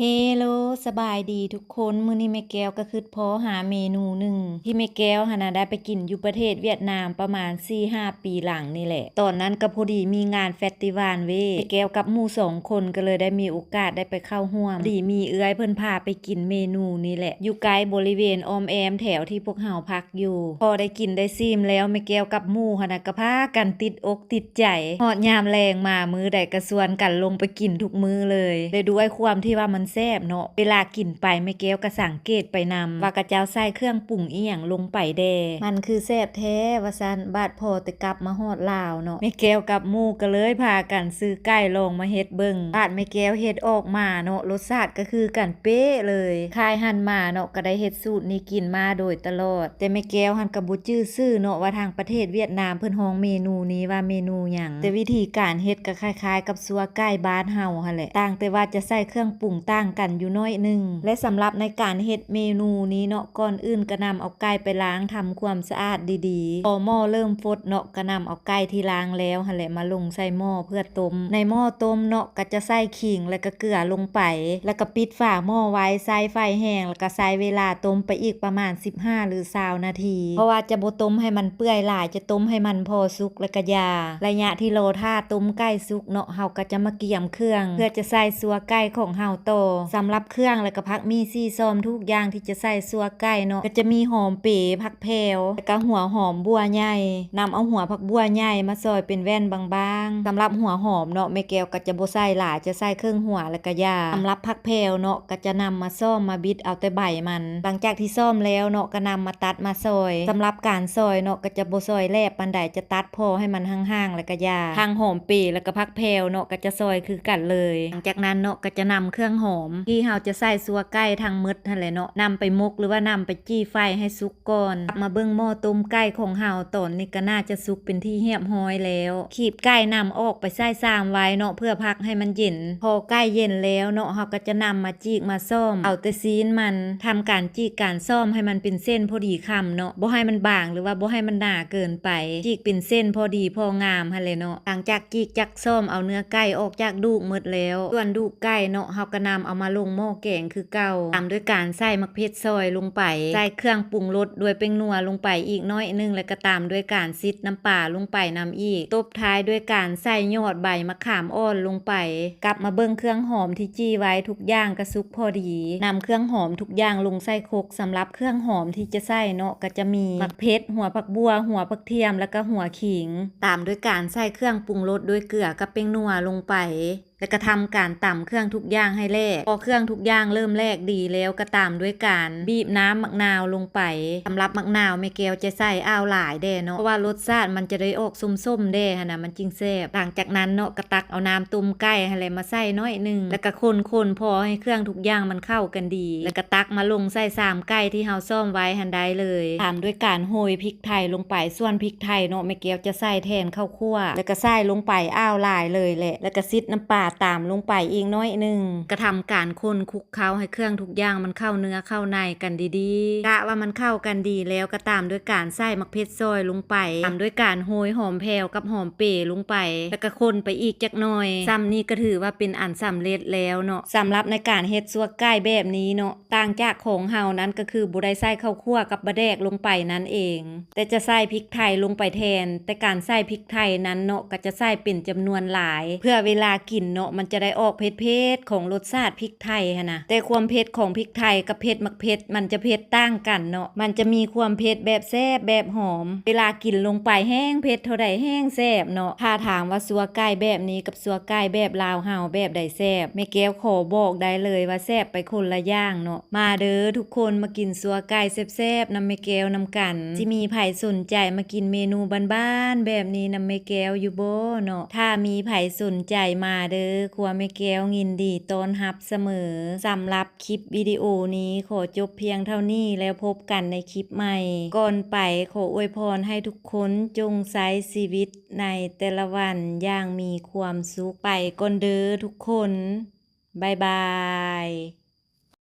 ເຮໂລ ສະບາຍດີທຸກຄົນ. ມື້ນີ້ແມ່ແກ້ວກໍຄິດພໍຫາເມນູໜຶ່ງ ທີ່ແມ່ແກ້ວຫັ້ນນະໄດ້ໄປກິນຢູ່ປະເທດຫວຽດນາມປະມານສີ່ຫ້າປີຫຼັງນີ້ແຫຼະ. ຕອນນັ້ນກໍພໍດີມີງານເຟສຕິວັນເວ ແມ່ແກ້ວກັບໝູ່ສອງຄົນກໍເລີຍໄດ້ມີໂອກາດໄດ້ໄປເຂົ້າຮ່ວມ. ພໍດີມີເອື້ອຍເພິ່ນພາໄປກິນເມນູນີ້ແຫຼະ ຢູ່ໃກ້ບໍລິເວນອ້ອມແອ້ມແຖວທີ່ພວກເຮົາພັກຢູ່. ພໍໄດ້ກິນໄດ້ຊີມແລ້ວ ແມ່ແກ້ວກັບໝູ່ຫັ້ນນະກໍພາກັນຕິດອົກຕິດໃຈ. ຮອດຍາມແລງມາມື້ໃດກໍຊວນກັນລົງໄປກິນທຸກມື້ເລີຍ ແລະ ດ້ວຍຄວາມທີ່ວ່າມັນແຊບເນາະ ເວລາກິນໄປແມ່ແກ້ວກໍສັງເກດໄປນຳວ່າເຂົາເຈົ້າໃສ່ເຄື່ອງປຸງອີ່ຫຍັງລົງໄປແດ່. ມັນຄືແຊບແທ້ວ່າຊັ້ນ. ບາດພໍແຕ່ກັບມາຮອດລາວເນາະ ແມ່ແກ້ວກັບໝູ່ກໍເລີຍພາກັນຊື້ໄກ່ລອງມາເຮັດເບິ່ງ. ບາດແມ່ແກ້ວເຮັດອອກມາເນາະ ລົດຊາດກໍຄືກັນເປະເລີຍ. ຄ້າຍຫັ້ນມາເນາະ ກໍໄດ້ເຮັດສູດນີ້ກິນມາໂດຍຕະຫຼອດ. ແຕ່ແມ່ແກ້ວຫັ້ນກໍບໍ່ຈື່ຊື່ເນາະ ວ່າທາງປະເທດຫວຽດນາມເພິ່ນຮ້ອງເມນູນີ້ວ່າເມນູຫຍັງ. ແຕ່ວິທີການເຮັດກໍຄ້າຍໆກັບຊົ່ວໄກ່ບ້ານເຮົາຫັ້ນແຫຼະ ຕ່າງແຕ່ວ່າຈະໃສ່ເຄື່ອງປຸງຕ່າງກັນຢູ່ໜ້ອຍໜຶ່ງ. ແລະ ສຳລັບໃນການເຮັດເມນູນີ້ເນາະ ກ່ອນອື່ນກໍນຳເອົາໄກ່ໄປລ້າງທຳຄວາມສະອາດດີໆ. ພໍໝໍ້ເລີ່ມຟົດເນາະ ກໍນຳເອົາໄກ່ທີ່ລ້າງແລ້ວຫັ້ນແຫຼະມາລົງໃສ່ໝໍ້ເພື່ອຕົ້ມ. ໃນໝໍ້ຕົ້ມເນາະ ກໍຈະໃສ່ຂີງ ແລະ ກໍເກືອລົງໄປ ແລ້ວກໍປິດຝາໝໍ້ໄວ້ ໃຊ້ໄຟແຮງ ແລ້ວກໍໃຊ້ເວລາຕົ້ມໄປອີກປະມານສິບຫ້າ ຫຼື ຊາວນາທີ ເພາະວ່າຈະບໍ່ຕົ້ມໃຫ້ມັນເປື່ອຍຫຼາຍ ຈະຕົ້ມໃຫ້ມັນພໍສຸກແລ້ວກໍຢ່າ. ໄລຍະທີ່ລໍຖ້າຕົ້ມໄກ່ສຸກເນາະ ເຮົາກໍຈະມາກຽມເຄື່ອງ ເພື່ອຈະໃສ່ຊົ່ວໄກ່ຂອງເຮົາຕໍ່. ສຳລັບເຄື່ອງ ແລ້ວກໍຜັກໝີ່ສີ່ຊອມ ທຸກຢ່າງທີ່ຈະໃສ່ຊົ່ວໄກ່ເນາະ ກໍຈະມີຫອມເປ, ຜັກແພວ ແລ້ວກໍຫົວຫອມບົ່ວໃຫຍ່. ນຳເອົາຫົວຜັກບົ່ວໃຫຍ່ມາຊອຍເປັນແວ່ນບາງໆ. ສຳລັບຫົວຫອມເນາະ ແມ່ແກ້ວກໍຈະບໍ່ໃສ່ຫຼາຍ ຈະໃສ່ເຄິ່ງຫົວແລ້ວກໍຢ່າ. ສຳລັບຜັກແພວເນາະ ກໍຈະນຳມາຊອມມາບິດເອົາແຕ່ໃບມັນ. ຫຼັງຈາກທີ່ຊອມແລ້ວເນາະ ກໍນຳມາຕັດມາຊອຍ. ສຳລັບການຊອຍເນາະ ກໍຈະບໍ່ຊອຍແຫຼບປານໃດ ຈະຕັດພໍໃຫ້ມັນຫ່າງໆແລ້ວກໍຢ່າ. ທັງຫອມເປ ແລ້ວກໍຜັກແພວເນາະ ກໍຈະຊອຍຄືກັນເລີຍ. ຫຼັງຈາກນັ້ນເນາະ ກໍຈະນຳເຄື່ອງຫອມທີ່ເຮົາຈະໃສ່ຊົ່ວໄກ່ທັງໝົດຫັ້ນແຫຼະເນາະ ນຳໄປໝົກ ຫຼືວ່ານຳໄປຈີ່ໄຟໃຫ້ສຸກ ກ່ອນ. ກັບມາເບິ່ງໝໍ້ຕົ້ມໄກ່ຂອງເຮົາ ຕອນນີ້ກໍໜ້າຈະສຸກເປັນທີ່ຮຽບຮ້ອຍແລ້ວ. ຂີບໄກ່ນຳອອກໄປໃສ່ຊາມໄວ້ເນາະ ເພື່ອພັກໃຫ້ມັນເຢັນ. ພໍໄກ່ເຢັນແລ້ວເນາະ ເຮົາກໍຈະນຳມາຈີກມາຊອມເອົາແຕ່ຊີ້ນມັນ. ທຳການຈີກການຊອມໃຫ້ມັນເປັນເສັ້ນພໍດີຄຳເນາະ ບໍ່ໃຫ້ມັນບາງ ຫຼືວ່າບໍ່ໃຫ້ມັນໜາເກີນໄປ. ຈີກເປັນເສັ້ນພໍດີພໍງາມຫັ້ນແຫຼະເນາະ. ຫຼັງຈາກຈີກຈາກຊອມເອົາເນື້ອໄກ່ອອກຈາກດູກໝົດແລ້ວ ສ່ວນດູກໄກ່ເນາະ ເຮົາກໍນຳເອົາມາລົງໝໍ້ແກງຄື ເກົ່າ ຕາມດ້ວຍການໃສ່ໝາກເຜັດຊອຍລົງໄປ, ໃສ່ເຄື່ອງປຸງລົດດ້ວຍແປ້ງນົວລົງໄປອີກໜ້ອຍໜຶ່ງ ແລ້ວກໍຕາມດ້ວຍການຊິດນ້ຳປາລົງໄປນຳອີກ, ຕົບທ້າຍດ້ວຍການໃສ່ຍອດໃບມະຂາມອ່ອນລົງໄປ. ກັບມາເບິ່ງເຄື່ອງຫອມທີ່ຈີ່ໄວ້ ທຸກຢ່າງກໍສຸກພໍດີ. ນຳເຄື່ອງຫອມທຸກຢ່າງລົງໃສ່ຄົກ. ສຳລັບເຄື່ອງຫອມທີ່ຈະໃສ່ເນາະ ກໍຈະມີໝາກເຜັດ, ຫົວຜັກບົ່ວ, ຫົວຜັກທຽມ ແລ້ວກໍຫົວຂີງ. ຕາມດ້ວຍການໃສ່ເຄື່ອງປຸງລົດດ້ວຍເກືອກັບແປ້ງນົວລົງໄປ. ແລ້ວກໍທຳການຕຳເຄື່ອງທຸກຢ່າງໃຫ້ແຫຼກ. ພໍເຄື່ອງທຸກຢ່າງເລີ່ມແຫຼກດີແລ້ວ ກໍຕາມດ້ວຍການບີບນ້ຳໝາກນາວລົງໄປ. ສຳລັບໝາກນາວແມ່ແກ້ວຈະໃສ່ອ້າວຫຼາຍແດ່ເນາະ ເພາະວ່າລົດຊາດມັນຈະໄດ້ອອກສົ້ມໆແດ່ຫັ້ນນະ ມັນຈຶ່ງແຊບ. ຫຼັງຈາກນັ້ນເນາະ ກໍຕັກເອົານ້ຳຕົ້ມໄກ່ຫັ້ນແຫຼະມາໃສ່ໜ້ອຍໜຶ່ງ ແລ້ວກໍຄົນໆ ພໍໃຫ້ເຄື່ອງທຸກຢ່າງມັນເຂົ້າກັນດີ ແລ້ວກໍຕັກມາລົງໃສ່ຊາມໄກ່ທີ່ເຮົາຊອມໄວ້ຫັ້ນໄດ້ເລີຍ. ຕາມດ້ວຍການໂຮຍພິກໄທລົງໄປ. ສ່ວນພິກໄທເນາະ ແມ່ແກ້ວຈະໃສ່ແທນເຂົ້າ ຂົ້ວ ແລ້ວກໍໃສ່ລົງໄປອ້າວຫຼາຍເລີຍແຫຼະ ແລ້ວກໍຊິດນ້ຳປາຕາມລົງໄປອີກໜ້ອຍໜຶ່ງ. ກະທຳການຄົນຄຸກເຄົ້າໃຫ້ເຄື່ອງທຸກຢ່າງມັນເຂົ້າເນື້ອເຂົ້າໃນກັນດີໆ. ກະວ່າມັນເຂົ້າກັນດີແລ້ວ ກໍຕາມດ້ວຍການໃສ່ໝາກເຜັດຊອຍລົງໄປ, ຕາມດ້ວຍການໂຮຍຫອມແຜ່ວກັບຫອມເປລົງໄປ ແລ້ວກໍຄົນໄປອີກຈັກໜ້ອຍ. ສ່ຳນີ້ກໍຖືວ່າເປັນອັນສຳເລັດແລ້ວເນາະ. ສຳລັບໃນການເຮັດຊົ່ວໄກ່ແບບນີ້ເນາະ ຕ່າງຈາກຂອງເຮົານັ້ນ ກໍຄືບໍ່ໄດ້ໃສ່ເຂົ້າຂົ້ວກັບປາແດກລົງໄປນັ້ນເອງ ແຕ່ຈະໃສ່ພິກໄທລົງໄປແທນ. ແຕ່ການໃສ່ພິກໄທນັ້ນເນາະ ກໍຈະໃສ່ເປັນຈຳນວນຫຼາຍ ເພື່ອເວລາກິນເນາະ ມັນຈະໄດ້ອອກເຜັດໆຂອງລົດຊາດພິກໄທຫັ້ນນະ. ແຕ່ຄວາມເຜັດຂອງພິກໄທກັບເຜັດໝາກເຜັດ ມັນຈະເຜັດຕ່າງກັນເນາະ. ມັນຈະມີຄວາມເຜັດແບບແຊບແບບຫອມ. ເວລາກິນລົງໄປແຮງເຜັດເທົ່າໃດແຮງແຊບເນາະ. ຖ້າຖາມວ່າຊົ່ວໄກ່ແບບນີ້ກັບ ຊົ່ວໄກ່ແບບລາວເຮົາແບບໃດແຊບ? ແມ່ແກ້ວຂໍບອກໄດ້ເລີຍວ່າແຊບໄປຄົນລະຢ່າງເນາະ. ມາເດີທຸກຄົນ ມາກິນຊົ່ວໄກ່ແຊບໆນຳແມ່ແກ້ວນຳກັນ. ຊິມີໃຜສົນໃຈມາກິນເມນູບ້ານໆແບບນີ້ນຳແມ່ແກ້ວຢູ່ບໍ່ເນາະ? ຖ້າມີໃຜສົນໃຈມາເດີ ຄົວແມ່ແກ້ວຍິນດີຕ້ອນຮັບສະເໝີ. ສຳລັບຄລິບວິດີໂອນີ້ຂໍຈົບພຽງເທົ່ານີ້ ແລ້ວພົບກັນໃນຄລິບໃໝ່. ກ່ອນໄປ ຂໍອວຍພອນໃຫ້ທຸກຄົນຈົ່ງໃຊ້ຊີວິດໃນແຕ່ລະວັນຢ່າງມີຄວາມສຸກ. ໄປກ່ອນເດີທຸກຄົນ. ບາຍບາຍ.